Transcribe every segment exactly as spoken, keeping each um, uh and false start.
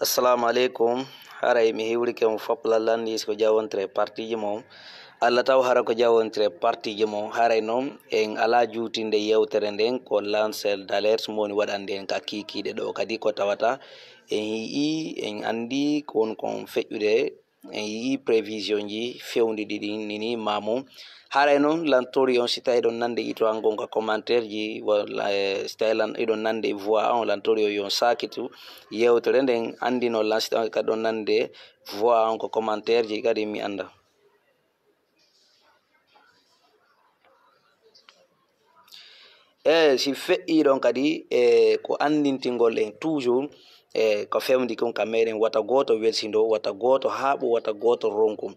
Assalamu aleykum. Haray mi hiwrike on fop lallanni ko jawontre partiji mo. Allah taw hara ko jawontre partiji mo. Haray noon en alaa juutinde yewtere nden ko lanceur d'alerte mo woni waɗande en ka kiikiiɗe ɗo kadi ko tawata en yi'i, en anndi ko woni kon feƴƴude. En yi'i prévision ji fewndi ɗiɗi nini mamu. Haray noon lantori on si tawi ɗon nande ito an gonka commentaire ji walla, eh, si tawi lan iɗon nande voix on lantori on yon sakitu yewtere nden anndi noon lan si tawi kadi ɗon nande voix on ko commentaire ji kadi mi annda. E si feƴƴii ɗon kadi e ko anndintingol en toujours e ko fewndi kon ka meɗen wata gooto welsindo, wata gooto haaɓu, wata gooto ronku.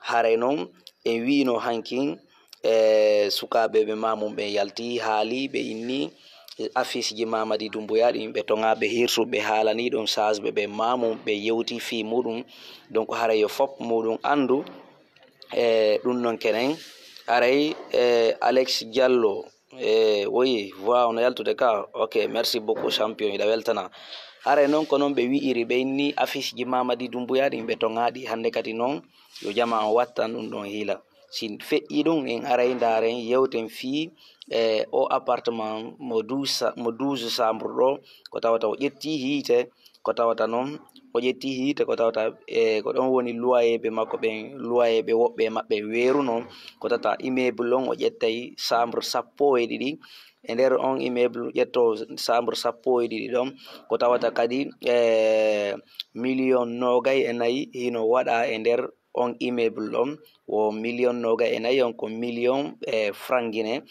Haray noon en wiino hankin e sukaaɓe ɓe mamum ɓen yalti haali ɓe inni affiche ji Mamadi Doumbouya ɗin ɓe toŋaaɓe hirsuɓe haalani ɗum saasɓe ɓe mamum ɓe yewti fii muɗum. Donc haray yo fop muɗum anndu e ɗum noon kenen. Haray e Alex Diallo e woyi voix on yaltude ka. Ok, merci beaucoup champion, iɗa weltana. Haray noon ko noon ɓe wi'iri ɓe inni affiche ji Mamadi Doumbouya ɗin ɓe toŋaaɗi hannde kadi noon yo jama on wattan ɗum ɗon hiila. Si feƴƴi ɗum en aray ndaaren yewten fii e o appartement mo douze sa-, mo douze chambre ɗo ko tawata o ƴetti hiite ko tawata noon o ƴetti hiite ko tawata e ko ɗon woni loyer ɓe makko ɓen, loyer ɓe woɓɓe e maɓɓe weeruno ko tawata immeuble on o ƴettay chambre sappo e ɗiɗi. E nder on immeuble ƴetto chambre sappo e ɗiɗi ɗon ko tawata kadi e million noogay e nayi hino waɗa e nder on immeuble ɗon wo million noogay e nayi on ko million e franc guinéen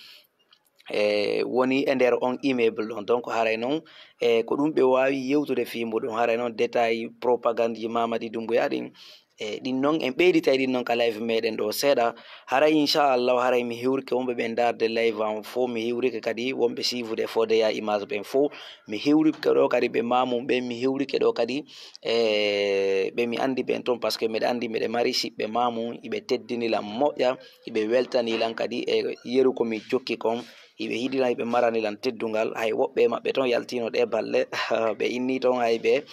e woni e nder on immeuble ɗon. Donc haray noon e ko ɗum ɓe waawi yewtude fii muɗum. Haray noon détail propagande ji Mamadi Doumbouya ɗin e ɗin noon en ɓeyditay ɗin noon ka live meɗen ɗo seeɗa. Haray inchallahu haray mi hiwrike wonɓe ɓen ndaarde live am fof, mi hiwrike kadi wonɓe siifude foodeya image ɓen fof. Mi hiwrike ɗo kadi ɓe mamum ɓen, mi hiwrike ɗo kadi e ɓe mi anndi ɓen toon, parce que miɗa anndi miɗa mari siɓɓe mamum, iɓe teddini lan moƴƴa, iɓe weltani lan kadi e yeru ko mi jokki kon. Hiɓe hiɗi lan, hiɓe marani lan teddungal. Hay woɓɓe e maɓɓe toon yaltino ɗe balle. Ɓe inni toon hay ɓe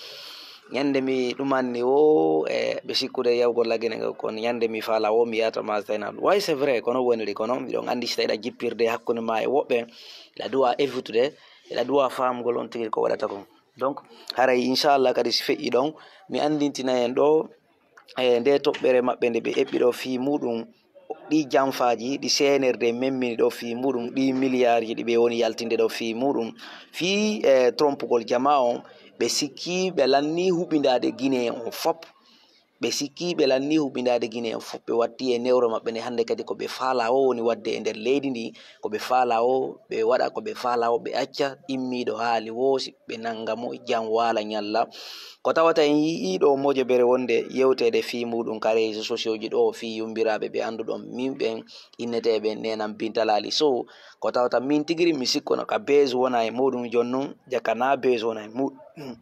ñande mi ɗumanni wo e ɓe sikkude yawgol lagine ngal, kono ñande mi faala wo mi yahata ma zainal. Way, c'est vrai, kono woniri kono miɗon anndi si tawi ɗa jippirde hakkunde ma e woɓɓe, ɗa duwa évitude, ɗa duwa faamugol on tigi ko waɗata kon. Donc haray inchallah kadi si feƴƴi ɗon mi anndintina en ɗo e nde toɓɓere maɓɓe nde ɓe eɓɓi ɗo fii muɗum, ɗi janfaaji ɗi C N R D memmini ɗo fii muɗum, ɗi miliyarji ɗi ɓe woni yaltinde ɗo fii muɗum fii e trompugol jama on. Ɓe sikki ɓe lanni huɓindaade Guinée on fop. Ɓe sikki ɓe lanni huɓindaade Guinée on fop. Ɓe watti e newro maɓɓe nde hannde kadi ko ɓe faala o woni waɗde e nder leydi ndi, ko ɓe faala o ɓe waɗa, ko ɓe faala o ɓe acca. Immiiɗo haali woosi ɓe nannga mo jam waala ñalla. Ko tawata en yi'ii ɗo mojobere wonde yewteede fii muɗum ka réseaux sociaux ji ɗo fii yummbiraaɓe ɓe annduɗon min ɓen inneteeɓe Neenam Binta Laali Sow. Ko tawata min tigiri mi sikkono ka bees wona e muɗum, jooni noon jaka na bees wona e muɗum.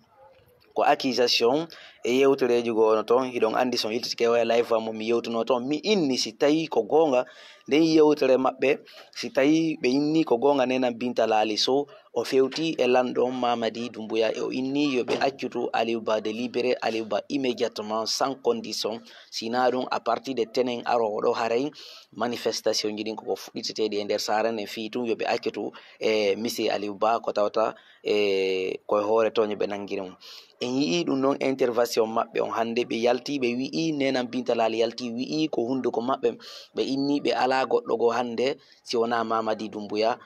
Ko accusation e yewtereeji goo no toon, hiɗon anndi so yiltitike o e live am mo mi yewtuno toon, mi inni si tawii ko goonga nden yewtere maɓɓe, si tawii ɓe inni ko goonga Neenam Binta Laali Sow, o fewti e lanɗo on Mamadi Doumbouya e o inni yo ɓe accutu Aliou Ba délibéré, Aliou Ba immédiatement sans condition, si na ɗum à partir de tenen aroowo ɗo haray manifestation ji ɗin koko fuɗɗiteteeɗi e nder saare nden fii tun yo ɓe accutu e monsieur Aliou Ba ko tawata e koye hoore tooñe ɓe nanngiri mum. En yi'ii ɗum noon intervention maɓɓe on hannde ɓe yalti ɓe wi'ii Neenam Binta Laali yalti wi'ii ko hunnduko maɓɓe ɓe inni ɓe alaa goɗɗo goo hannde si wonaa Mamadi Doumbouya.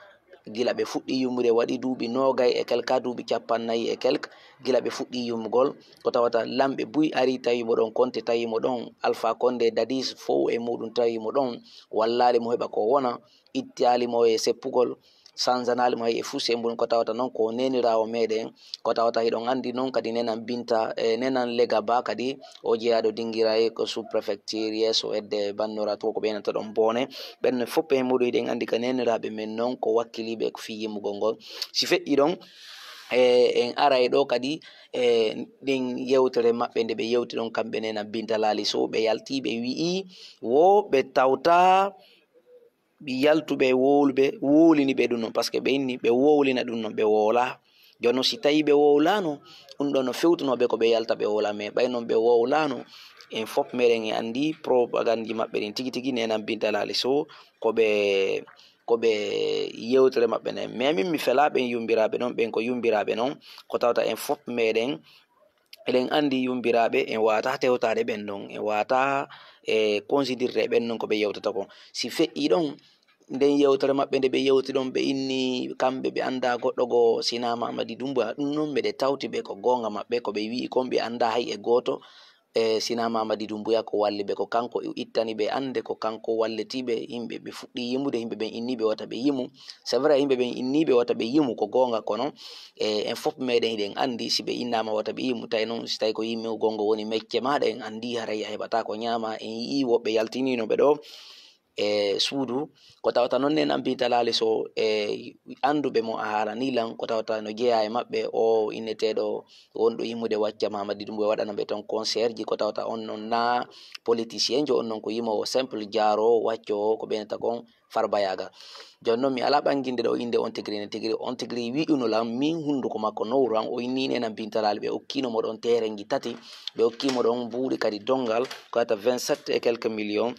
Gila ɓe fuɗɗii yummude waɗi duuɓi noogay e kelka, duuɓi cappannayi e kelka gila ɓe fuɗɗii yummugol. Ko tawata lamɓe buy arii tawi mo ɗon, Konte tawi mo ɗon, Alpha Konde Dadis fow e muɗum tawi mo ɗon, wallaali mo heɓa ko wona, ittaali mo e seppugol, sanzanaali mo hay e fuu sembun. Ko tawata noon ko neeniraawo meɗen, ko tawata hiɗon anndi noon kadi Neenam Binta e Neenam Lega Ba kadi o jeyaaɗo Dingiray ko sous préfecture yeeso hedde Bannora to ko ɓe yenata ɗon Boone. Ɓen fof e muɗum hiɗen anndi ka neeniraaɓe men noon ko wakkiliiɓe ko fii yimmugol ngol. Si feƴƴi ɗon e en aray ɗo kadi e ɗin yewtere maɓɓe nde ɓe yewti ɗon kamɓe Neenam Binta Laali Sow ɓe yalti ɓe wi'i wo ɓe tawta yaltuɓe wowluɓe wowlini ɓe ɗum noon, parce que ɓe inni ɓe wowlina ɗum noon ɓe wowla. Jooni noon, si tawii ɓe wowlaano, ɗum ɗoon no fewtunoo ɓe ko ɓe yalta ɓe wowla, mais ɓay noon ɓe wowlaano, en fof meɗen e anndi propagande ji maɓɓe ɗin tigi tigi, Neene Am Binta Laali Sow, ko ɓe, ko ɓe yewtere maɓɓe nden. Mais min mi felaa ɓen yumbiraaɓe ɗon, ɓen ko yumbiraaɓe noon, ko tawata en fof meɗen eɗen anndi yumbiraaɓe, en waawataa tewtaade ɓen ɗon, en waawataa, e, considérde ɓen ɗon ko ɓe yewtata kon. Si feƴƴii ɗon, nden yewtere maɓɓe nde ɓe yewti ɗon, ɓe inni kamɓe ɓe anndaa goɗɗo goo sinaa Mamadi Doumbouya. Ɗum noon, mbeɗe tawti ɓe ko goonga maɓɓe, ko ɓe wi'i kon, ɓe anndaa hay e gooto, e, sinaa Mamadi Doumbouya ko walli ɓe, ko kanko ittani ɓe annde, ko kanko walliti ɓe, yimɓe ɓe fuɗɗii yimude, yimɓe ɓen inni ɓe wata ɓe yimu. C'est vrai, yimɓe ɓen inni ɓe wata ɓe yimu, ko goonga, kono, e, en fof meɗen hiɗen anndi si ɓe innaama wata ɓe yimu, tawi noon si tawi ko yimu gongo woni mecce maaɗa, en anndi haray a heɓataa ko ñaama. En yi'ii woɓɓe yaltiniino ɓe ɗo e suudu, ko tawata noon Neene Am Binta Laali Sow, e, annduɓe mo a haalanii lan, ko tawata no jeyaa e maɓɓe, o inneteeɗo wonɗo yimude wacca Mamadi Doumbouya waɗana ɓe toon concert ji, ko tawata on noon na politicien jo, on noon ko yimoowo simple, jaaroowo, waccoowo, ko ɓeynata kon Farba Yaaga. Jooni noon, mi alaa ɓannginde ɗo innde on tigi, ne tigi, on tigi wi'uno lan min hunnduko makko nowru an, o inni Neene Am Binta Laali, ɓe okkiino mo ɗon teerenji tati, ɓe okkii mo ɗon mbuuɗi kadi donngal, ko wata vingt-sept et quelques millions.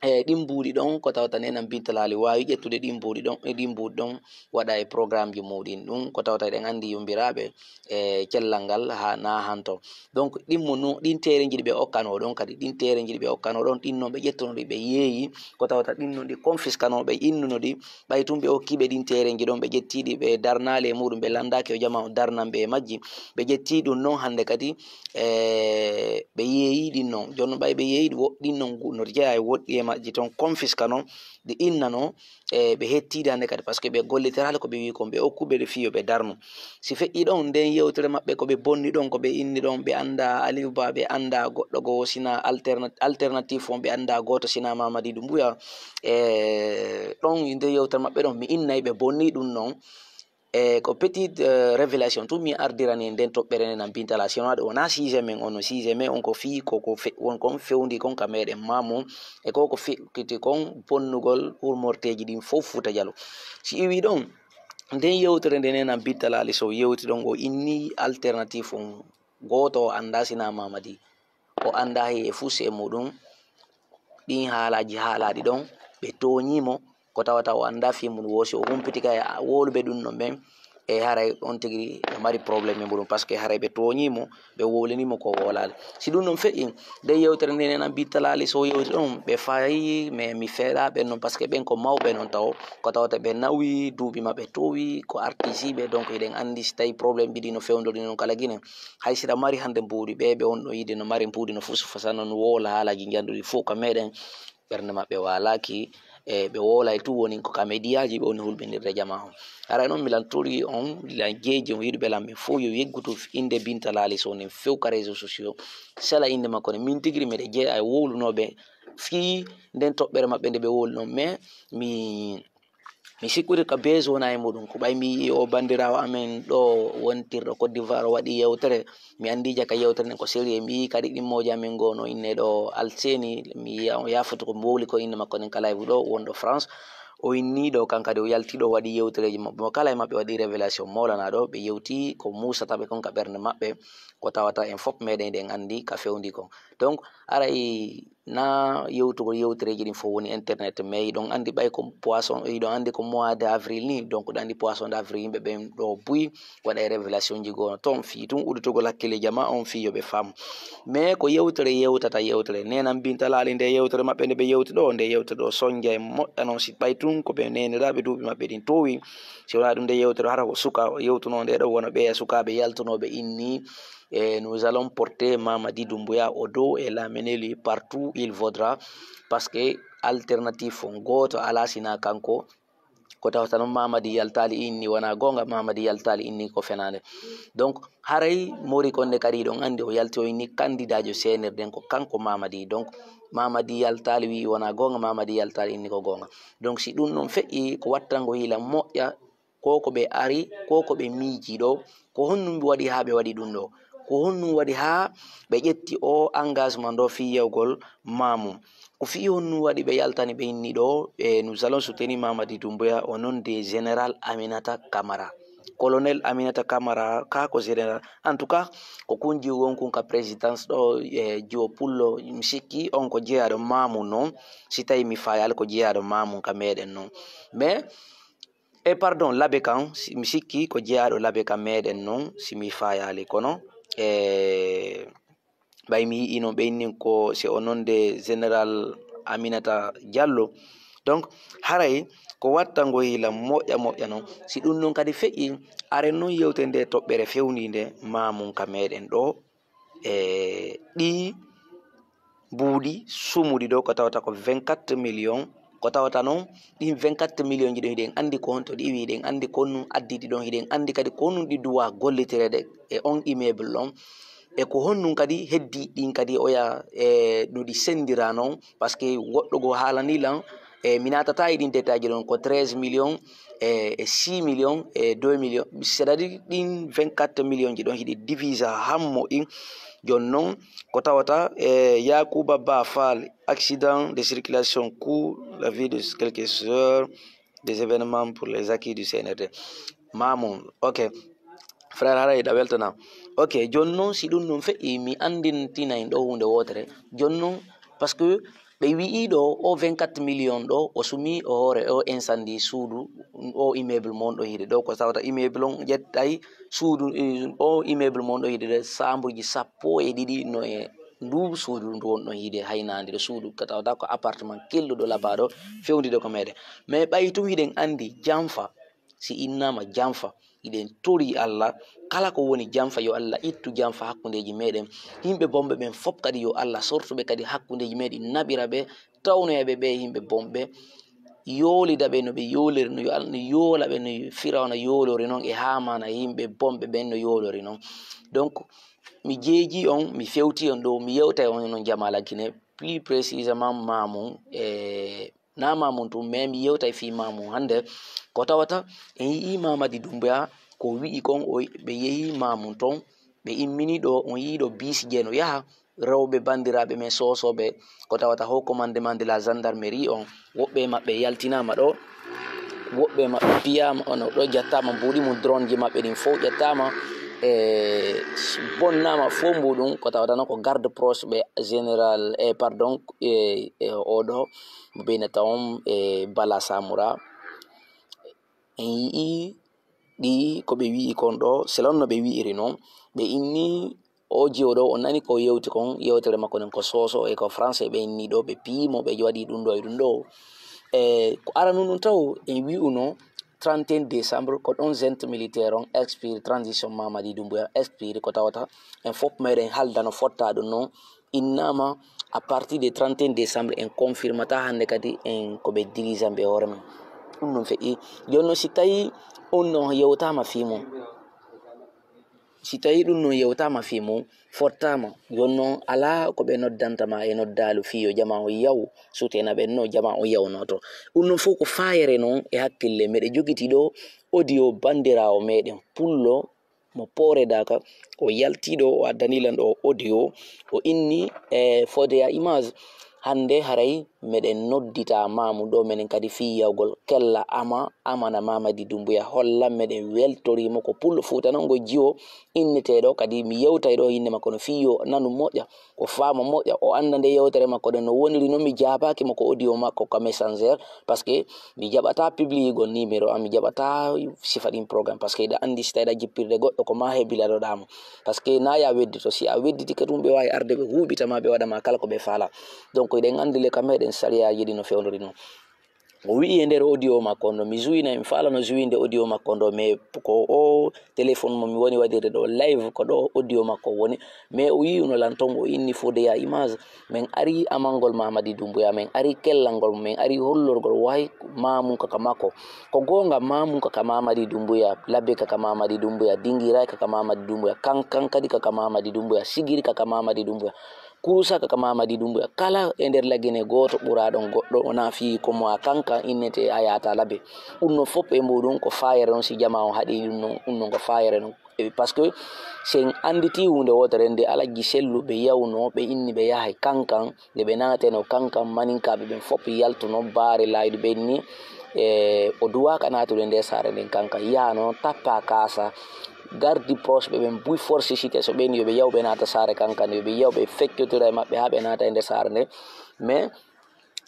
E ɗin mbuuɗi ɗon, ko tawata Neene Am Binta Laali waawi ƴettude ɗin mbuuɗi ɗon, e ɗin mbuuɗi ɗon waɗa e programme ji muuɗin. Ɗum ko tawata eɗen anndi yumbiraaɓe e cellal ngal haa na hanto. Donc, ɗin mo no, ɗin teerenji ɗi ɓe okkanoo ɗon kadi, ɗin teerenji ɗi ɓe okkanoo ɗon, ɗin noon ɓe ƴettuno ɗi, ɓe yeeyi, ko tawata ɗin noon ɗi confiskanoo, ɓe innuno ɗi, ɓay tun ɓe okkiiɓe ɗin teerenji ɗon, ɓe ƴettii ɗi, ɓe darnaali e muuɗum, ɓe lanndaaki o jama o darnan ɓe e majji, ɓe ƴettii ɗum noon hannde kadi, e ɓe yeeyi ɗin noon. Jooni noon, ɓay ɓe yeeyi ɗi, woɗɗi ɗin noon, ngu-, no jeyaa e woɗɗi e majji toon, confiskanoo, ɗi innanoo, e ɓe hettiide hannde kadi, par ce que ɓe gollitiraali ko ɓe wi'i kon, ɓe okkuɓe ɗe fii yo ɓe darnu. Si feƴƴii ɗon, nden yewtere maɓɓe ko ɓe bonni ɗon, ko ɓe inni ɗon, ɓe anndaa Aliou Ba, ɓe anndaa goɗɗo goo, sina alterna-, alternatif on, ɓe anndaa gooto sina Mamadi Doumbouya. E ɗon, nden yewtere maɓɓe ɗon, mi innay ɓe bonni ɗum noon. E ko petite, euh, révélation tun mi ardirani e nden toɓɓere nden, Am Binta Laali, sinon ɗo wonaa sujet men, on no sujet men on ko fii ko, ko fe-, won kon fewndi kon ka meɗen maamu, e ko ko feƴƴiti kon bonnugol urmorteeji ɗin fof Fuuta Jaloo. Si iwii ɗon, nden yewtere nde nen Am Binta Laali Sow yewti ɗon, o inni alternatif on gooto o anndaa sina Mamadi. O anndaa hay e fus e muɗum. Ɗin haalaaji haalaaɗi ɗon, ɓe tooñii mo, ko tawata o anndaa fii mum woosi, o humpiti kay wowluɓe ɗum ɗon ɓen, e haray on tigi no mari problème e muɗum, par ce que haray ɓe tooñii mo, ɓe wowlanii mo ko wowlaali. Si ɗum ɗon feƴƴi, nde yewtere nde nen Am Binta Laali Sow yewti ɗon, ɓe fayi, mais mi feeɗaa ɓen non, par ce que ɓen ko mawɓe non taw, ko tawata ɓe nawi, duuɓi maɓɓe toowi, ko artisiiɓe, donc hiɗen anndi si tawi problème ji ɗi no fewndori non kala Gine. Hay si ɗa mari hannde mbuuɗi, ɓe ɓe wonɗo yiide no mari mbuuɗi no fusu fasa non wowla haalaaji njanduɗi fof ka meɗen, ɓernde maɓɓe waalaaki, e ɓe wowlay tun woni ko ka mediyaaji ɓe woni hulɓinirde jamaa on. Haray non milan turi on, milan jeeji on yiɗuɓe lan ɓen fof yo yeggutu innde Binta Laali Sow nden few ka réseaux sociaux, sela innde makko nden. Min tigi miɗa jeyaa e wowlunooɓe fii nden toɓɓere maɓɓe nde ɓe wowli non, mais mi mi sikkude ka besoin e muɗum, ko ɓay mi yi'i o banndiraawo amen ɗo wontirɗo Côte d'Ivoire o waɗi yewtere, mi anndi jaka yewtere nden ko sérieux, mi yi'i kadi ɗimmooje amen goo no inne ɗo Alseni, mi yi'a on yaafoto ko mbowli ko innde makko nden ka live ɗo wonɗo France, o inni ɗo kan kadi o yalti ɗo waɗi yewtereeji maɓɓe, mo kala e maɓɓe waɗi révélation mawlanaa ɗo, ɓe yewti ko muusata ɓe kon ka ɓernde maɓɓe, ko tawata en fof meɗen eɗen anndi ka fewndi kon. Donc, aray na yewtugol yewtereeji ɗin fof woni internet, mais hiɗon anndi ɓay ko poisson, hiɗon anndi ko mois de avril ni, donc ɗa anndi poisson de avril yimɓe ɓen ɗo buy waɗa e révélation ji goo no toon fii tun udditugol hakkille jamaa on fii yo ɓe faamu. Mais ko yewtere yewtata yewtere. Nen Am Binta Laali nde yewtere maɓɓe nde ɓe yewti ɗo, nde yewtere ɗo sonja e moƴƴa non si ɓay tun ko ɓe neeniraaɓe duuɓi maɓɓe ɗin toowi. Si wonaa ɗum nde yewtere hara ko suka yewtunoo nde ɗo wona ɓeya sukaaɓe yaltunooɓe inni, e nous allons porter Mamadi Doumbouya au dos et l'amener lui partout il voudra, par ce que alternatif on gooto alaa sina kanko. Ko tawata non Mamadi yaltaali inni wonaa goonga, Mamadi yaltaali inni ko fenaande. Donc, haray Mori Konde kadi hiɗon anndi o yalti o inni kandidaajo seenirde nden ko kanko Mamadi. Donc, Mamadi yaltaali wi'i wonaa goonga, Mamadi yaltaali inni ko goonga. Donc, si ɗum non feƴƴi ko wattango hiila moƴƴa, ko ko ɓe ari, ko ko ɓe miiji ɗo, ko honɗum waɗi haa ɓe waɗi ɗum ɗo? Ko honɗum waɗi haa ɓe ƴetti o engagement ɗo fii yewgol maamu? Ko fii honɗum waɗi ɓe yaltani ɓe inni ɗo, e nous allons soutenir Mamadi Doumbouya au nom de Général Aminata Camara? Colonel Aminata Camara, ka ko général. En tout cas, ko kun jiwo won kun ka présidence ɗo, e jiwo pullo, mi sikki on ko jeyaɗo Mamoun non, si tawi mi fayali ko jeyaɗo Mamoun ka meɗen non. Mais, e pardon, Labe kan, si, mi sikki ko jeyaɗo Labe ka meɗen non, si mi fayali kono. E, ɓay mi yi'i non ɓe inni ko c'est au nom de général Aminata Diallo. Donc, haray ko watta ngo hila moƴƴa moƴƴa non. Si ɗum non kadi feƴƴi, aren non yewte nde toɓɓere fewninde Mamoun ka meɗen ɗo. E ɗi buuɗi sumuɗi ɗo ko tawata ko vingt-quatre millions, ko tawata non ɗin vingt-quatre millions ji ɗon hiɗen andi ko honto ɗi iwi, hiɗen andi ko honɗum additi ɗon, hiɗen andi kadi ko honɗum ɗi duwa gollitireede e on immeuble ɗon. E ko honɗum kadi heddi ɗin kadi oya e no ɗi sendira non, parce que goɗɗo go haalani lan, e mi naatata e ɗin détail ji ɗon, ko treize millions e, e six millions e deux millions, c'est-à-dire ɗin vingt-quatre millions ji ɗon hiɗi divisa hammo ɗin. Jon non ko tawata e Yakuba Ba Fall, accident de circulation, coût la vie de quelques heures, des événements pour les acquis du C N R D. Mamoun, ok. Frère, haray ɗa weltana. Ok, jon non si ɗum non feƴƴi, mi andintina en ɗo hunde wotere. Jon non, parce que ɓe wi'i ɗo o vingt-quatre millions ɗo, o sumi o hoore o incendie suudu, o immeuble mon ɗo hiɗe. Ɗo ko tawata immeuble on ƴettay suudu, eh, o immeuble mon ɗo hiɗe, ɗe chambre ji sappo e ɗiɗi no e ndu suudu ndu won ɗon hiɗe haynande ɗo suudu. Ko tawata ko appartement kelluɗo labaɗo fewndiɗo ko meɗen. Mais ɓay tum hiɗen andi janfa, si innama janfa, hiɗen tori Allah, kala ko woni janfa, yo Allah ittu janfa hakkundeji meɗen. Yimɓe bonɓe ɓen fop kadi yo Allah sortuɓe kadi hakkundeji meɗen, naɓira ɓe, tawnoya ɓe ɓe yimɓe bonɓe, yoolida ɓe no ɓe yooliri, no yo Allah, no yoola ɓe no Firawna yoolori non, e Haamana yimɓe bonɓe ɓen no yoolori non. Donc, mi jeeji on, mi fewti on ɗo, mi yewtay on non Jamala Guinée, plus précisément Mamoun, e na Mamoun tun, mais mi yewtay fii Mamoun hannde. Ko tawata en yi'i Mamadi Doumbouya ko wi'i kon, o, ɓe yehi Mamoun ton, ɓe immini ɗo, on yi'i ɗo biisi je no yaha, rewɓe banndiraaɓe men soosooɓe, ko tawata haut commandement de la gendarmerie on, woɓɓe e maɓɓe yaltinaama ɗo, woɓɓe e maɓɓe piyaama, ono ɗo jattaama mbuuɗi mum, drone ji maɓɓe ɗin fof ƴettaama, e bonnaama fof mbuuɗum, ko tawata noon ko garde proche ɓe général, e pardon, e, e oɗo mo ɓe innata on, e Bala Samoura. En yi'i ɗi ko ɓe wi'i kon ɗo, selon no ɓe wi'iri noon, ɓe inni o jiwo ɗo, o nani ko yewti kon, yewtere makko nden ko soso e ko français, ɓe inni ɗo, ɓe piyi mo, ɓe waɗi ɗum ɗo e ɗum ɗo. E ko aranu ɗum taw, en wi'uno trente et un décembre, ko ɗon junte militaire on expire, transition Mamadi Doumbouya expire, ko tawata en fof meɗen halda no fotta ɗum noon, innama à partir de trente et un décembre, en confirmata hannde kadi en ko ɓe dirigeant ɓe hoore mum. Ɗum noon feƴƴi. Jooni noon, si tawi on noon yewtama fii mum, si tawi ɗum noon yewtama fii mum, fottama, jooni noon alaa ko ɓe noddanta ma e noddaalu fii yo jama on yaw, sutena ɓen no jama on yawnoto. Ɗum noon fof ko faayere noon e hakkille. Meɗe jogiti ɗo audio banndiraawo meɗen pullo mo Poore Daaka, o yalti ɗo, o addani lan ɗo audio, o inni e Fodé à Image, hannde haray meɗen noddita Mamoun ɗo, menen kadi fii yawgol kella ama, amana Mamadi Doumbouya, holla meɗen weltori mo ko pullo Fuuta noon, ngo jiwo inneteeɗo, kadi mi yewtay ɗo innde makko no fii yo nanu moƴƴa, o faama moƴƴa, o annda nde yewtere makko ɗen no woniri noon. Mi jaabaaki mo ko audio makko ka Messenger, parce que mi jaɓata publiyigol numéro am, mi jaɓata sifa ɗin programme, parce que hiɗa anndi si tawi hiɗa jippirde goɗɗo ko ma hebilaɗoɗaa mo, parce que na ya weddito, si a wedditike ɗum ɓe waawi arde ɓe huuɓita ma, ɓe waɗa ma kala ko ɓe faala. Donc hiɗen anndi le ka meɗen sariyaaji ɗi no fewndori noon. O wi'i e nder audio makko on ɗo, mi juwina, mi faalano juwinde audio makko on ɗo, mais ko o téléphone mo mi woni waɗirde ɗo live, ko ɗo audio makko woni, mais o yi'uno lan ton, o inni Fodé à Image, men ari amangol Mamadi Doumbouya, men ari kellangol mo, men ari hollorgol wahay Mamoun ka ka makko. Ko goonga, Mamoun ka ka Mamadi Doumbouya, Labe ka ka Mamadi Doumbouya, Dingiray ka ka Mamadi Doumbouya, Kankan kadi ka ka Mamadi Doumbouya, Sigiri ka ka Mamadi Doumbouya. Kurusa ka ka Mamadi Doumbouya, kala e nder Lagine gooto ɓuraaɗon goɗɗo, wonaa fii ko mo a kankan innete a yaata Labe. Ɗum noon fof e muɗum ko faayere noon, si jama on haɗi ɗum noon, ɗum noon ko faayere noon. E, parce que si en annditi huunde wootere nde Alajji Sellu ɓe yawno, ɓe inni ɓe yahay Kankan, nde ɓe naateno Kankan, maninkaaɓe ɓen fof yaltuno baare laayɗo, ɓe inni E o duwaaka naatude nder saare nden kankan, yaha noon tappa kaasa, gardi proche ɓe ɓen buy forcicité, so ɓen yo ɓe yaw ɓe naata saare kankan, yo ɓe yaw ɓe feccotira e maɓɓe haa ɓe naata e nder saare nden. Mais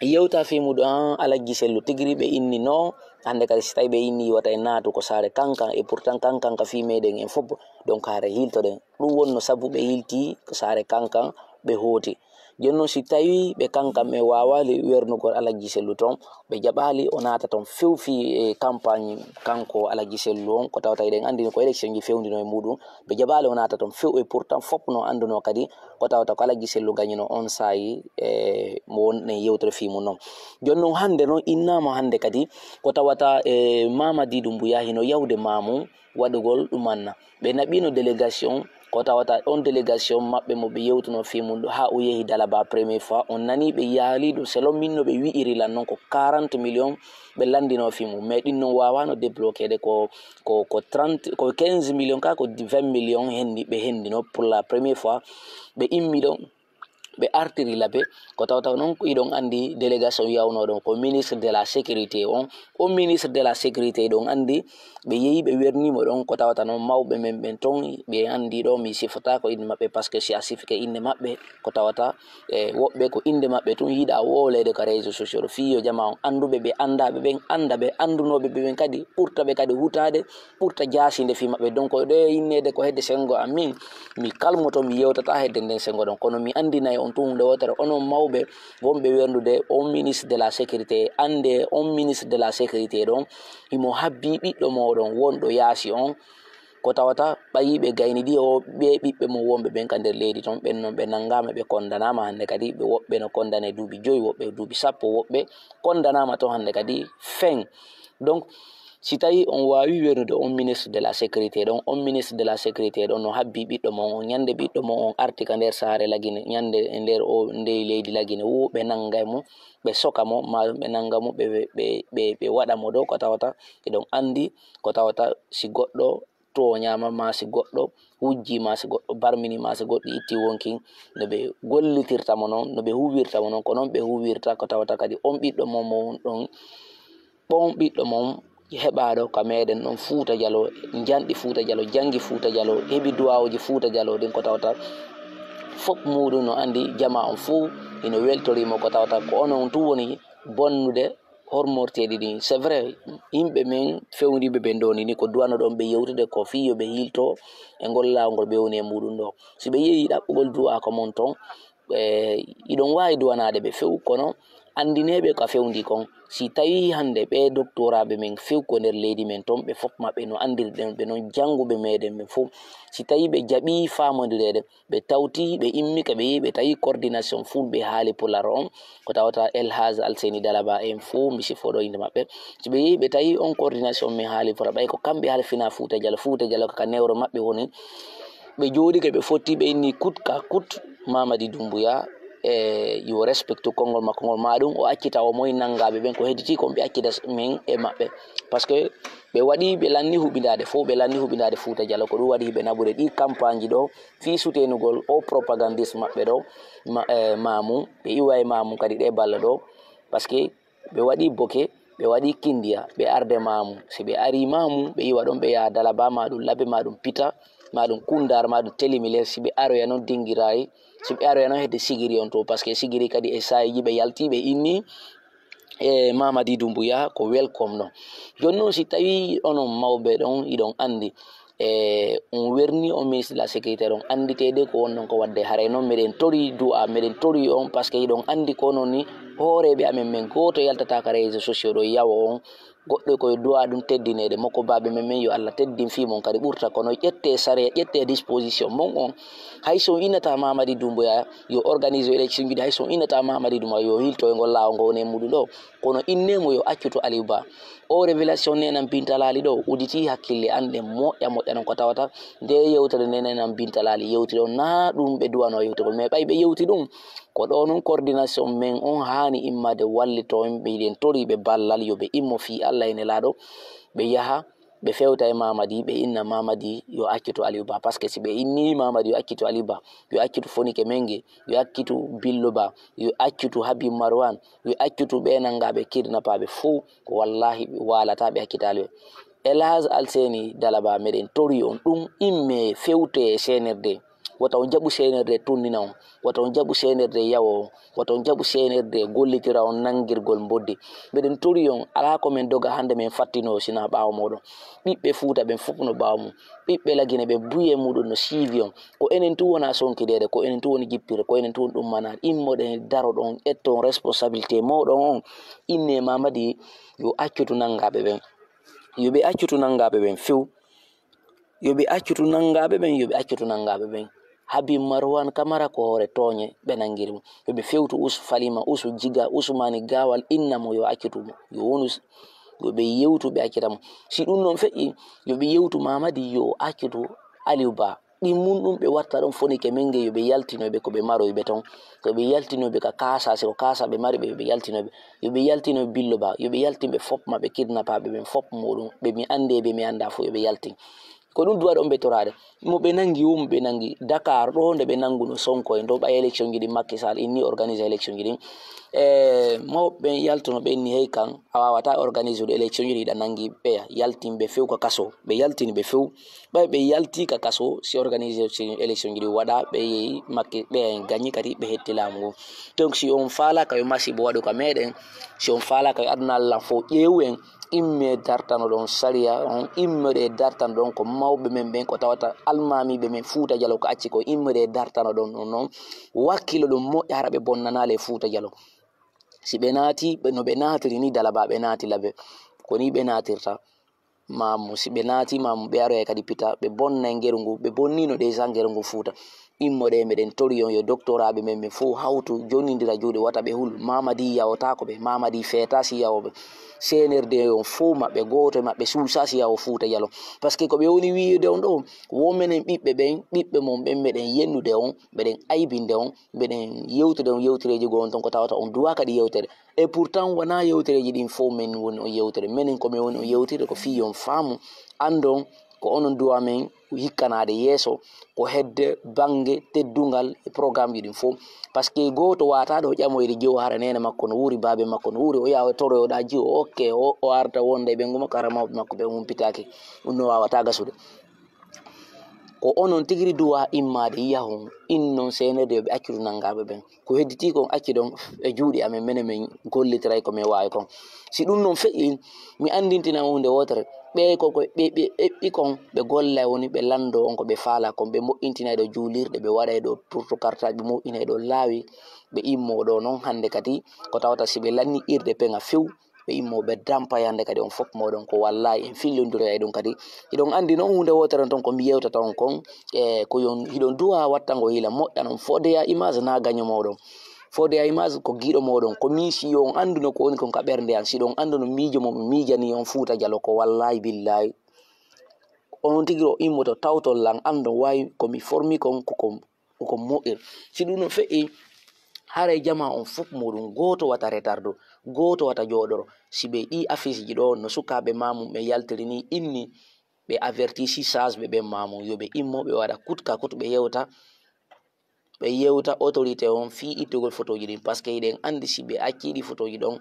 yewta fii muɗum an Alajji Sellu tigiri ɓe inni no, hannde kadi si tawi ɓe inni wata en naatu ko saare kankan, e pourtant kankan ka fii meɗen en fof, donc haare hiltoɗen. Ɗum wonno sabu ɓe hilti ko saare kankan ɓe hooti. Jooni noon si tawi ɓe kankan ɓe waawaali wernugol Alajji Sellu toon, ɓe jaɓaali o naata toon few fii e campagne kanko Alajji Sellu on, ko tawata eɗen anndi ko élection ji fewndino e muɗum, ɓe jaɓaali o naata toon few e pourtant fof no anndunoo kadi ko tawata ko Alajji Sellu gañuno on saayi e mo wonɗen yewtere fii mum noon. Jooni noon hannde noon innaama hannde kadi ko tawata e Mamadi Doumbouya hino yawde maamu waɗugol ɗumanna. Ɓe naɓino délégation, ko tawata on délégation maɓɓe mo ɓe yewtuno fii mum haa o yehi Dalaba première fois, on nani ɓe yaali ɗum selon min no ɓe wi'iri lan noon ko quarante millions ɓe lanndino fii mum, mais ɗin noon waawano débloquede ko ko ko trente ko quinze millions ka ko vingt millions hendi ɓe hendino pour la première fois ɓe immi ɗo ɓe artiri labe. Ko tawata noon ko iɗon anndi délégation yawno ɗon ko ministre de la sécurité on. On ministre de la sécurité ɗon anndi ɓe yehi ɓe wernimo ɗon ko tawata noon mawɓe men ɓen toon ɓe anndi ɗo mi sifata ko innde maɓɓe par ce que si a sifike innde maɓɓe ko tawata e woɓɓe ko innde maɓɓe tun yiɗa wowleede ka réseaux sociaux ɗo fii yo jama on annduɓe ɓe anndaaɓe ɓen annda ɓe anndunooɓe ɓe ɓen kadi ɓurta ɓe kadi hutaade ɓurta jaasinde fii maɓɓe. Donc ɗe inneede ko hedde senngo am min mi kalmoto mi yewtata hedde nden senngo ɗon kono mi anndinay on tun huunde wootere onon mawɓe wonɓe werndude on ministre de la sécurité annde on ministre de la sécurité ɗon himo habbi ɓiɗɗo mooɗon wonɗo yaasi on ko tawata ɓayi ɓe gayni ɗi o ɓe ɓiɓɓe mum wonɓe ɓen ka nder leydi ton ɓen noon ɓe nanngaama ɓe kondanaama hannde kadi ɓe woɓɓe no kondane duuɓi joyi woɓɓe duuɓi sappo woɓɓe kondanaama ton hannde kadi fen donc si tawi on waawi wernude on ministre de la sécurité ɗon on ministre de la sécurité ɗon no habbi ɓiɗɗo mon on ñande ɓiɗɗo mon on arti ka nder saare lagine ñande e nder o ndey leydi lagine wo ɓe nannga mo ɓe soka mo maɗum ɓe nannga mo ɓe ɓe ɓe ɓe waɗa mo ɗo ko tawata eɗon anndi ko tawata si goɗɗo tooñaama maa si goɗɗo wujjii maa si goɗɗo barminii maa si goɗɗo ittii wonkin no ɓe gollitirta mo noon no ɓe huuwirta mo noon ko noon ɓe huuwirta ko tawata kadi on ɓiɗɗo mo mo ɗon ɓon ɓiɗɗo mon heɓaaɗo ka meɗen ɗon Fuuta Jalo janɗi Fuuta Jalo janngi Fuuta Jalo heɓi duwawuji Fuuta Jalo ɗin ko tawata fof muɗum no anndi jama on fof ino weltorimo ko tawata ko onon tun woni bonnude hormorteeɗi ɗin c'est vrai yimɓe men fewndiiɓe ɓen ɗo ni ko duwano ɗon ɓe yewtude ko fii yo ɓe hiilto e ngol laawol ngol ɓe woni e muɗum ɗo si ɓe yehi ɗaɓɓugol duwa ko mon ton e iɗon waawi duwanaade ɓe few kono anndineeɓe ka fewndi kon si tawii hannde ɓee doktoraaɓe men few ko nder leydi men ton ɓe fof maɓɓe no anndirɗen ɓe noon jannguɓe meɗen ɓe fof si tawii ɓe jaɓii faamondireede ɓe tawti ɓe immi ka ɓe yehi ɓe tawi coordination fulɓe haali pular on ko tawata elhaj alseni dalaba en fof mi sifoɗo innde maɓɓe so ɓe yehi ɓe tawi on coordination min haali pular ɓay ko kamɓe halfina fuuta jalo fuuta jalo kaka newro maɓɓe woni ɓe jooɗike ɓe fotti ɓe inni kut ka kut mamadi dumbuya e yo respecte konngol makko ngol maɗum o accita o moy nanngaɓe ɓen ko hedditi kon ɓe accita min e maɓɓe par ce que ɓe waɗi ɓe lanni huɓindade fof ɓe lanni huɓindade fuuta jalo ko ɗum waɗi hiɓe naɓude ɗi campagne ji ɗo fii soutenugol o propagandiste maɓɓe ɗo ma, e, mamu ɓe iwa e mamu kadi ɗe balla ɗo par ce que ɓe waɗi boke ɓe waɗi kindiya ɓe arde mamu si ɓe ari mamu ɓe iwa ɗon ɓe yaha dalaba maɗum labe maɗum pita maɗum kundar maɗum telimile si ɓe aroya noon dingirayi si ɓe aroya noon hedde sigiri on to par ce que sigiri kadi e sayiji ɓe yalti ɓe inni e mamadi dumbuya ko welcome no joni noon si tawi onon mawɓe ɗon iɗon andi e on werni on ministre de la sécurité ɗon anditede ko wonnon ko wadde haray noon meɗen tori du'a meɗen tori on par ce que iɗon andi ko onon ni hooreɓe amen men goto yaltata ka réseau sociaux ɗo yawa on goɗɗo koye du'a ɗum teddinede moko baɓe men men yo allah teddin fii mon kadi ɓurta kono ƴette sariya ƴette disposition mon on hayso inata mamadi dumbuya yo organise élection jiɗi hayso inata mamadi dumbuya yo hilto e ngol lawo ngo woni e muɗum ɗo kono innemo yo accu to aliou ba o révélation nenan bintalali ɗo uditi hakkille an ɗen moƴƴa moƴƴa non ko tawata nde yewtere nde nenan bintalali yewti ɗo na ɗum ɓe duwano yewtugol mais ɓay ɓe yewti ɗum ko ɗo noon coordination men on haani immade wallito en ɓe yiɗen toriɓe ballal yo ɓe immo fii allah e nelaɗo ɓe yaha ɓe fewta e Mamadi, ɓe inna Mamadi yo accutu Aliou Ba. Parce que si ɓe inni Mamadi yo accutu Aliou Ba, yo accutu Fonike Mengue, yo accutu Billo Ba, yo accutu Habib Marwan, yo accutu ɓe nanngaɓe kidnappaaɓe fof, ko wallahi ɓe waalata ɓe accitaali ɓe. Elhaj Alseni Dalaba, meɗen tori on ɗum imme fewte e C N R D. Wata on jaɓu C N R D tunnina on. Wata on jaɓu C N R D yawo on. Wata on jaɓu C N R D gollitira on nanngirgol mboddi. Meɗen tori on, alaa ko men doga hannde men fattinoo sina ɓaawo mooɗon. Ɓiɓɓe Fuuta ɓen fof no ɓaawo mum. Ɓiɓɓe Lagine ɓe buye muɗum no siivi on. Ko enen tun wona sonkideede, ko enen tun woni jippirde, ko enen tun woni ɗum manaade. Immoɗen daroɗon, etton responsabilité mooɗon on. Inne Mamadi yo accutu nanngaaɓe ɓen. Yo ɓe accutu nanngaaɓe ɓen few. Yo ɓe accutu nanngaaɓe ɓen, yo ɓe accutu nanngaaɓe ɓen. Habib Marwan Kamara ko hoore tooñe ɓe nanngiri mo. Yo ɓe fewtu Usu Falima, Usu Jiga, Usumani Gawal, inna mo yo accutu mo. Yo wonu s-, yo ɓe yewtu ɓe accita mo. Si ɗum noon feƴƴi, yo ɓe yewtu Mamadi yo accutu Aliou Ba. Ɗin mun ɗum ɓe watta ɗon Fonike Mengue yo ɓe yaltinoy ɓe ko ɓe maroy ɓe ton. Ko ɓe yaltinoy ɓe ka kaasa, si ko kaasa ɓe mari ɓe, yo ɓe yaltinoy ɓe. Yo ɓe yaltinoy Billo Ba, yo ɓe yaltin ɓe fop maɓɓe kidnappaaɓe ɓen fop muɗum. Ɓe mi annde, ɓe mi annda fof yo ɓe yaltin. Ko ɗum duwa ɗon ɓe toraade. Mo ɓe nangi, wo mo ɓe nangi Dakar ɗo nde ɓe nanguno Sonko en ɗo ɓay élection ji ɗin Macky Sall inni organiser élection ji ɗin. E mawɓe ɓen yaltuno ɓe inni hey kan a wawata organiser ɗo élection ji ɗin, iɗa nangi ɓeya yaltin ɓe few ka kaso. Ɓe yaltini ɓe few. Ɓay ɓe yalti ka kaso, si organiser élection ji ɗin waɗa, ɓe yehi Macky, ɓeya en gañi kadi ɓe hetti laamu ngu. Donc si on faalaka yo masibo waɗu ka meɗen, si on faalaka yo aduna Allah fof ƴeewu en, imme dartano ɗon sariya on, imme ɗe dartano ɗon ko mawɓe men ɓen, ko tawata almaamiiɓe men Fuuta Jalo ko acci ko, imme ɗe dartano ɗon ɗon noon, wakkilo ɗum moƴƴa hara ɓe bonnanaali e Fuuta Jalo. Si ɓe naati, ɓe, no ɓe naatiri ni Dalaba ɓe naati Labe, ko ni ɓe naatirta. Maamu, si ɓe naati maamu, ɓe aroyay kadi pita, ɓe bonnay ngeru ngu, ɓe bonnino déjà ngeru ngu Fuuta. Immoɗe, meɗen tori on yo doktoraaɓe men ɓe fof hawtu, jonnindira juuɗe, wata ɓe hul. Mamadi yawotaako ɓe, Mamadi feeta si yawo ɓe. C N R D on fof maɓɓe, gooto e maɓɓe suusa si yawo Fuuta Jalo. Parce que ko ɓe woni wiide on ɗo, wo menen ɓiɓɓe ɓen, ɓiɓɓe mon ɓen, meɗen yennude on, meɗen aybinde on, meɗen yewtude on yewtereeji goo on ton ko tawata on duwa kadi yewtere. Et pourtant wona yewtereeji ɗin fof men woni on yewtere. Menen ko men woni on yewtere ko fii on faamu, anndon ko onon duwa men hikkanaade yeeso, ko hedde bannge teddungal e programme ji ɗin fof. Parce que gooto wata ɗo ƴamoyde jiwo hara neene makko no wuuri, baabe makko no wuuri, o yaha o toroyoɗa jiwo, ok, o, o arta wonda e ɓe nguma kara mawɓe makko ɓe humpitaaki. Ɗum no wawata gasude. Ko onon tigi ri duwa immaade yahon, innon C N R D yo ɓe accudu nanngaɓe ɓen. Ko hedditi kon acci ɗon e juuɗe amen, menen men gollitiray ko men waawi kon. Si ɗum noon feƴƴi, mi anndintina on huunde wootere. Ɓee ko, ko ɓe, ɓe eɓɓi kon, ɓe golla woni ɓe lanndo on ko ɓe faala kon, ɓe moƴƴintinay ɗo juulirɗe, ɓe waɗay ɗo turto kartaaji, ɓe moƴƴinay ɗo laawi, ɓe immoo ɗo noon hannde kadi, ko tawata si ɓe lanni irde peŋa few, ɓe immoo ɓe dampa yannde kadi on fof mooɗon ko wallaahi en fillondiroyay ɗum kadi. Hiɗon anndi noon huunde wootere ton ko mi yewtata on kon, e ko yon, hiɗon duwa wattango hiila moƴƴa noon, fodde ya image na gaño mooɗon. Fodde ya image ko giɗo mooɗon, ko min si yo on annduno ko woni kon ka ɓernde an, si ɗon annduno miijo mo mi miijani on Fuuta Jalo ko wallaahi billaahi. Onon tigi o immoto tawtol lan anndon waawi ko mi formi kon ko, ko ko moƴƴir. Si ɗum no feƴƴi, haray jama on fof muɗum gooto wata retardo, gooto wata jooɗoro. Si ɓe ɗi affiche ji ɗo no sukaaɓe mamum ɓe yaltiri ni inni, ɓe avertisi sage ɓe ɓen mamum yo ɓe immo ɓe waɗa kut ka kut ɓe yewta, ɓe yewta autorité on fii ittugol photoji ɗin. Parce que hiɗen anndi si ɓe acci ɗi photoji ɗon,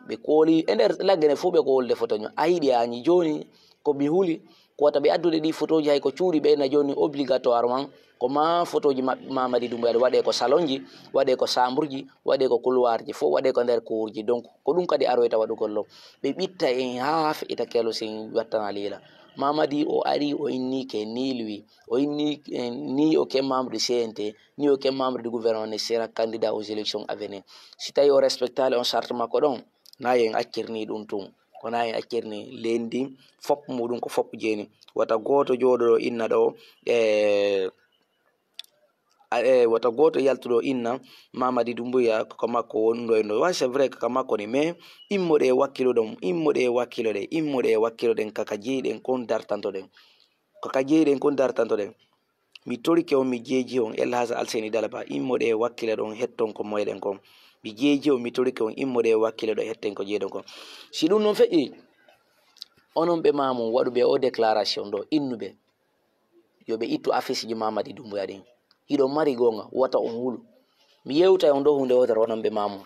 ɓe kooli e nder laggene fof ɓe ko wolude photo ño. A yiɗi a ñi jooni ko mi huli, ko wata ɓe addude ɗi photoji hay ko cuuɗi ɓe na jooni obligatoirement ko ma photoji maɓɓe Mamadi Doumbouya ɗi waɗe ko salonji, waɗe ko chambre ji, waɗe ko couloir ji fof, waɗe ko nder cour ji. Donc ko ɗum kadi aroyta waɗugol ɗo. Ɓe ɓitta en haa feƴƴita kelo sen wattana liila. Mamadi o ari o inni ke ni lui, o inni, eh, ni o ke membre du C N T, ni o ke membre du gouvernement ne sera candidat aux élections à venir. Si tawi o respectali on charte makko ɗon, na en accirni ɗum tun. Ko na en accirni leydi fop muɗum ko fop jeeni. Wata gooto jooɗo ɗo inna ɗo, e, a, e, wata gooto yaltu ɗo inna Mamadi Doumbouya ko ka makko wonɗo e ɗo. Wa, c'est vrai ko ka makko ni, mais immoɗe e wakkilo ɗon, immoɗe e wakkilo ɗe, immoɗe e wakkilo ɗen kaka jeyi ɗen kon dartanto ɗen. Kaka jeyi ɗen kon dartanto ɗen. Mi torike on, mi jeeji on, El Hadj Alseni Dalaba, immoɗe e wakkile ɗon hetton ko moyɗen kon. Mi jeeji on, mi torike on, immoɗe e wakkile ɗo hetten ko jeeɗon kon. Si ɗum noon feƴƴi, Onon ɓe maamum waɗuɓe o déclaration ɗo, innuɓe yo ɓe ittu affiche ji Mamadi Doumbouya ɗin. Hiɗon mari goonga, wata on hulu. Mi yewtay on ɗo huunde wootere, onon ɓe maamum.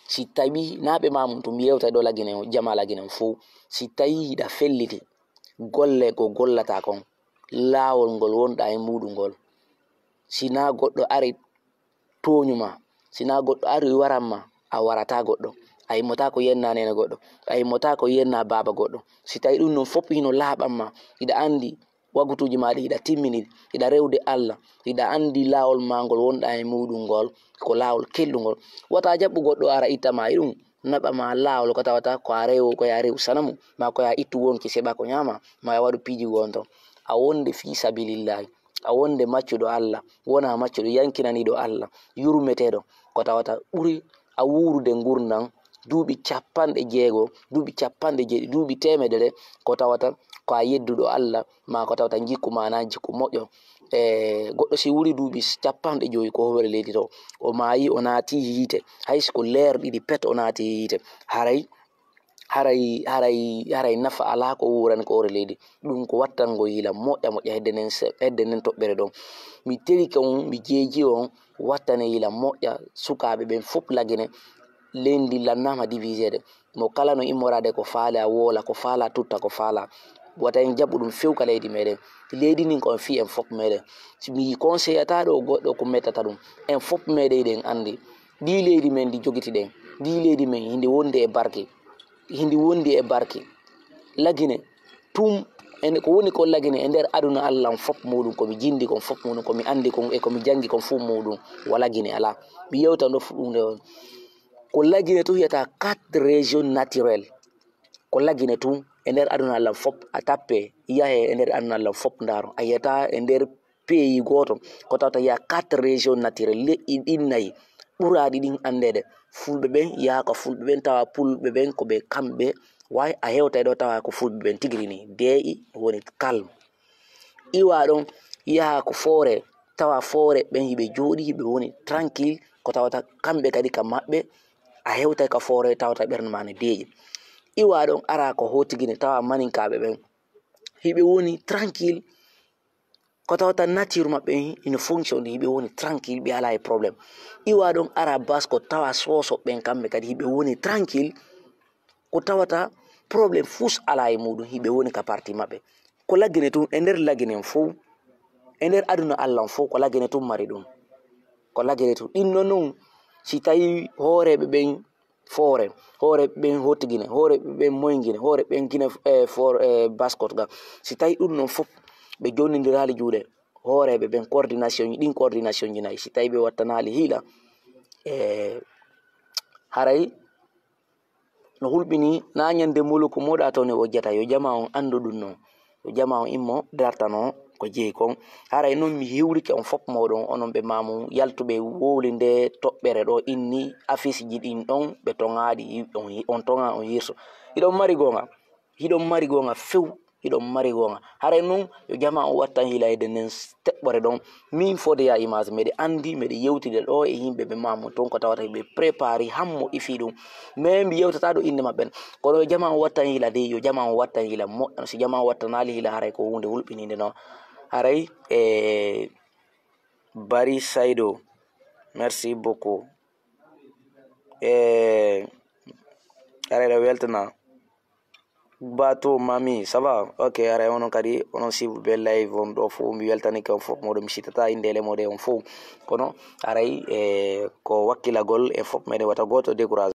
Si tawi naa ɓe maamum tun, mi yewtay ɗo Lagine on, jamaa Lagine on fow. Si tawi hiɗa felliti golle ko gollata kon, laawol ngol wonɗa e muuɗum ngol, si naa goɗɗo ari tooñu ma, si naa goɗɗo ari waran ma, a warata goɗɗo. A yimmotaa ko yenna neene goɗɗo, a yimmotaa ko yenna baaba goɗɗo. Si tawi ɗum non fof hino laaɓan ma, hiɗa anndi wagutuuji maa ɗi hiɗa timmini, hiɗa rewde Allah, hiɗa anndi laawol maa ngol wonɗa e muuɗum ngol, ko laawol kelɗungol. Wata jaɓɓu goɗɗo ara itta ma e ɗum, naɓa ma laawol ko tawata ko a rewo, ko ya rew sanamu, ma ko ya ittu wonki seɓa ko ñaama, ma ya waɗu piiji gonto. A wonde fii sabilillahi, a wonde maccuɗo Allah, wona maccuɗo yankinaniiɗo Allah, yurmeteeɗo, ko tawata ɓuri a wuurude ngurndan duuɓi capanɗe jeego, duuɓi capanɗe jeeɗi, duuɓi teemedere, ko tawata ko a yedduɗo Allah, ma ko tawata jikku ma na jikku moƴƴo. E goɗɗo si wuli duuɓi capanɗe joyi ko hoore leydi to, o maayi, o naati yiite, hay si ko leer ɗiɗi pet o naati yiite, haray, haray, haray, haray nafa alaa ko wuurani ko hoore leydi. Ɗum ko wattango yila moƴƴa moƴƴa hedde nden se-, hedde nden toɓɓere ɗon. Mi telike on, mi jeeji on, wattane yila moƴƴa sukaaɓe ɓen fof Lagine. Leydi ndi lannaama divisede. Mo kala no immoraade ko faala woola, ko faala tutta, ko faala. Wata en jaɓu ɗum few ka leydi meɗen. Leydi ndin ko en fii en fof meɗen. Si mi conseillata ɗo goɗɗo ko mettata ɗum. En fof meɗen eɗen anndi. Ndi leydi men ndi jogitiɗen. Ndi leydi men hindi wondi e barke. Hindi wondi e barke. Lagine tun, en, ko woni ko Lagine e nder aduna Allah on fof muɗum, ko mi jindi kon fof muɗum, ko mi anndi kon e ko mi janngi kon fof muɗum, wa Lagine alaa. Mi yewtan ɗo fuɗɗunde on. Ko Lagine tun wiyata quatre régions naturelles. Ko Lagine tun e nder aduna Allah fof, a tappe, yahe e nder aduna Allah fof ndaaro. A yiyata e nder pays gooto, ko tawata yiya quatre régions naturelles, leƴƴi ɗin nayi ɓuraaɗi ɗin anndeede. Fulɓe ɓen, yaha ko Fulɓe ɓen, tawa Pulɓe ɓen ko ɓe kamɓe, way a hewtay ɗo tawa ko Fulɓe ɓen tigiri ni, deeƴi woni calme. Iwa ɗon, yaha ko Foore, tawa Foore ɓen hiɓe jooɗi, hiɓe woni tranquille, ko tawata kamɓe kadi ka maɓɓe, a hewtay ka Foore tawata ɓernde ma ne deeƴi. Iwa ɗon, ara ko Hotigine, tawa Maninkaaɓe ɓen, hiɓe woni tranquille, ko tawata nature maɓɓe ino fonctionne, hiɓe woni tranquille, ɓe alaa e problème. Iwa ɗon, ara Baskot, tawa Soso ɓen kamɓe kadi hiɓe woni tranquille, ko tawata problème fus alaa e muɗum, hiɓe woni ka parti maɓɓe. Ko Lagine tun, e nder Lagine on fow, e nder aduna Allah on fow, ko Lagine tun mari ɗum. Ko Lagine tun. Ɗin non non, si tawi hooreeɓe ɓen Foore, hooreeɓe ɓen Hotigine, hooreeɓe ɓen Moyngine, hooreeɓe ɓen Gine, eh, for, eh, Baskot ga. Si tawi ɗum non fof, ɓe jonnindiraali juuɗe, hooreeɓe ɓen coordination, ɗin coordination ji nayi, si tawi ɓe wattanaali hiila, eh, haray no hulɓini, na ñande muluku moɗa toon e wojjata, yo jama on anndu ɗum non. Yo jama on immo dartano ko jeyi kon. Haray non mi hiwrike on fof moɗon, onon ɓe mamu yaltuɓe wowli nde toɓɓere ɗo inni affiche ji ɗin ɗon, ɓe toŋaaɗi, on, on toŋa, on hirso. Hiɗon mari goonga, hiɗon mari goonga few, hiɗon mari goonga. Haray non yo jama on wattan hilayde nden teɓɓore ɗon. Min fode ya image, meɗe anndi, meɗe yewtide ɗo e yimɓe ɓe mamu ton ko tawata ɓe prépari hammo ifi ɗum. Mais mi yewtata ɗo innde maɓɓe. Kono yo jama on wattan hila dey, yo jama on wattan hila moƴƴa. Si jama on wattanaali hila, haray ko huunde hulɓininde non. Haray, e, Bari Saydo, merci beaucoup. E, haray ɗo weltana. Bato Mami, ça va? Ok, haray onon kadi, onon sibu be live on ɗo fof, mi weltanike on fof, moɗo mi sitata indeele moɗe on fof. Kono, haray, e, ko wakkilagol e fof meɗen wata gooto décourage.